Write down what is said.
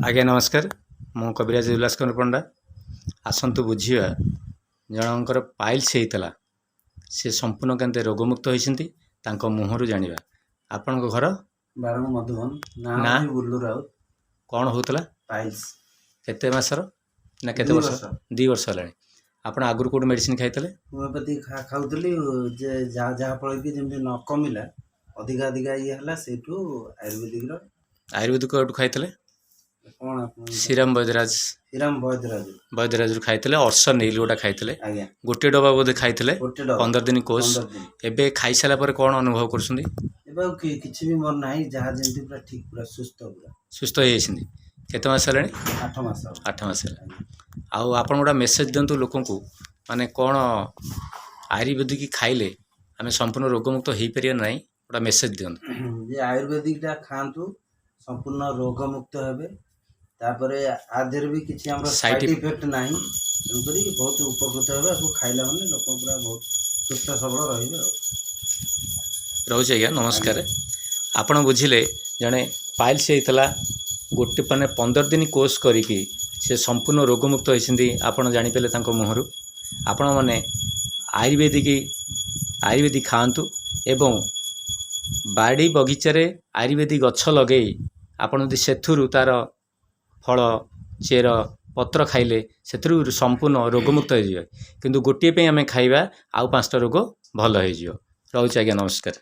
ଆଜ୍ଞା ନମସ୍କାର, ମୁଁ କବିରାଜ ଉଲ୍ଲାସ କୁମାର ପଣ୍ଡା। ଆସନ୍ତୁ ବୁଝିବା, ଜଣଙ୍କର ପାଇଲ୍ସ ହେଇଥିଲା, ସେ ସମ୍ପୂର୍ଣ୍ଣ କେମିତି ରୋଗମୁକ୍ତ ହୋଇଛନ୍ତି, ତାଙ୍କ ମୁହଁରୁ ଜାଣିବା। ଆପଣଙ୍କ ଘର? ବାରଙ୍ଗ ମଧୁବନ। ନାଁ? ନାଁ? ହେଉଛି ବୁଲୁ ରାଉତ। କ'ଣ ହେଉଥିଲା? ପାଇଲ୍ସ। କେତେ ମାସର ନା କେତେ 2 ବର୍ଷ? ବର୍ଷ। 2 ବର୍ଷ ହେଲାଣି। ଆପଣ ଆଗରୁ କେଉଁଠି ମେଡ଼ିସିନ ଖାଇଥିଲେ? ହୋମିଓପାଥି ଖାଉଥିଲି ଯେ ଯାହାଫଳରେ କି ଯେମିତି ନ କମିଲା, ଅଧିକା ଅଧିକା ଇଏ ହେଲା, ସେଇଠୁ ଆୟୁର୍ବେଦିକର। ଆୟୁର୍ବେଦିକ କେଉଁଠୁ ଖାଇଥିଲେ? କ'ଣ ଆପଣ? ଶ୍ରୀରାମ ବୈଦ୍ୟରାଜ। ଶ୍ରୀରାମ ବୈଦ୍ୟରାଜ। ବୈଦ୍ୟରାଜରୁ ଖାଇଥିଲେ। ଅର୍ଶ ନୀଲ ଗୋଟା ଖାଇଥିଲେ? ଆଜ୍ଞା। ଗୋଟେ ଡବା ବୋଧେ ଖାଇଥିଲେ? ଗୋଟେ ଡବା। 15 ଦିନ କୋର୍ସ। 15 ଦିନ। ଏବେ ଖାଇସାରିଲା ପରେ କ'ଣ ଅନୁଭବ କରୁଛନ୍ତି? ଏବେ ଆଉ କିଛି ବି ମୋର ନାହିଁ, ଯାହା ଯେମିତି ପୁରା ଠିକ୍, ପୁରା ସୁସ୍ଥ ପୁରା। ସୁସ୍ଥ ହେଇଯାଇଛନ୍ତି। କେତେ ମାସ ହେଲାଣି? 8 ମାସ ହବ। 8 ମାସ ହେଲା। ଆଉ ଆପଣ ଗୋଟେ ମେସେଜ୍ ଦିଅନ୍ତୁ ଲୋକଙ୍କୁ, ମାନେ କ'ଣ ଆୟୁର୍ବେଦିକ ଖାଇଲେ ଆମେ ସମ୍ପୂର୍ଣ୍ଣ ରୋଗମୁକ୍ତ ହେଇପାରିବା ନାହିଁ, ଗୋଟେ ମେସେଜ୍ ଦିଅନ୍ତୁ। ଯେ ଆୟୁର୍ବେଦିକଟା ଖାଆନ୍ତୁ, ସମ୍ପୂର୍ଣ୍ଣ ରୋଗମୁକ୍ତ ହେବେ। ତାପରେ ଆ ଦେହରେ ବି କିଛି ଆମର Side side effect ନାହିଁ, ତେଣୁକରି ବହୁତ ଉପକୃତ ହେବେ। ଆକୁ ଖାଇଲା ମାନେ ଲୋକ ପୁରା ବହୁତ ସୁସ୍ଥ ସବଳ ରହିବେ ଆଉ। ରହୁଛି ଆଜ୍ଞା, ନମସ୍କାର। ଆପଣ ବୁଝିଲେ, ଜଣେ ପାଇଲ୍ସ ହେଇଥିଲା, ଗୋଟେ ମାନେ 15 ଦିନ କୋର୍ସ କରିକି ସେ ସମ୍ପୂର୍ଣ୍ଣ ରୋଗମୁକ୍ତ ହୋଇଛନ୍ତି। ଆପଣ ଜାଣିପାରିଲେ ତାଙ୍କ ମୁହଁରୁ। ଆପଣମାନେ ଆୟୁର୍ବେଦିକ ଖାଆନ୍ତୁ ଏବଂ ବାଡ଼ି ବଗିଚାରେ ଆୟୁର୍ବେଦିକ ଗଛ ଲଗେଇ ଆପଣ ଯଦି ସେଥିରୁ ତା'ର ଫଳ, ଚେର, ପତ୍ର ଖାଇଲେ ସେଥିରୁ ସମ୍ପୂର୍ଣ୍ଣ ରୋଗମୁକ୍ତ ହେଇଯିବେ। କିନ୍ତୁ ଗୋଟିଏ ପାଇଁ ଆମେ ଖାଇବା, ଆଉ 5ଟା ରୋଗ ଭଲ ହେଇଯିବ। ରହୁଛି ଆଜ୍ଞା, ନମସ୍କାର।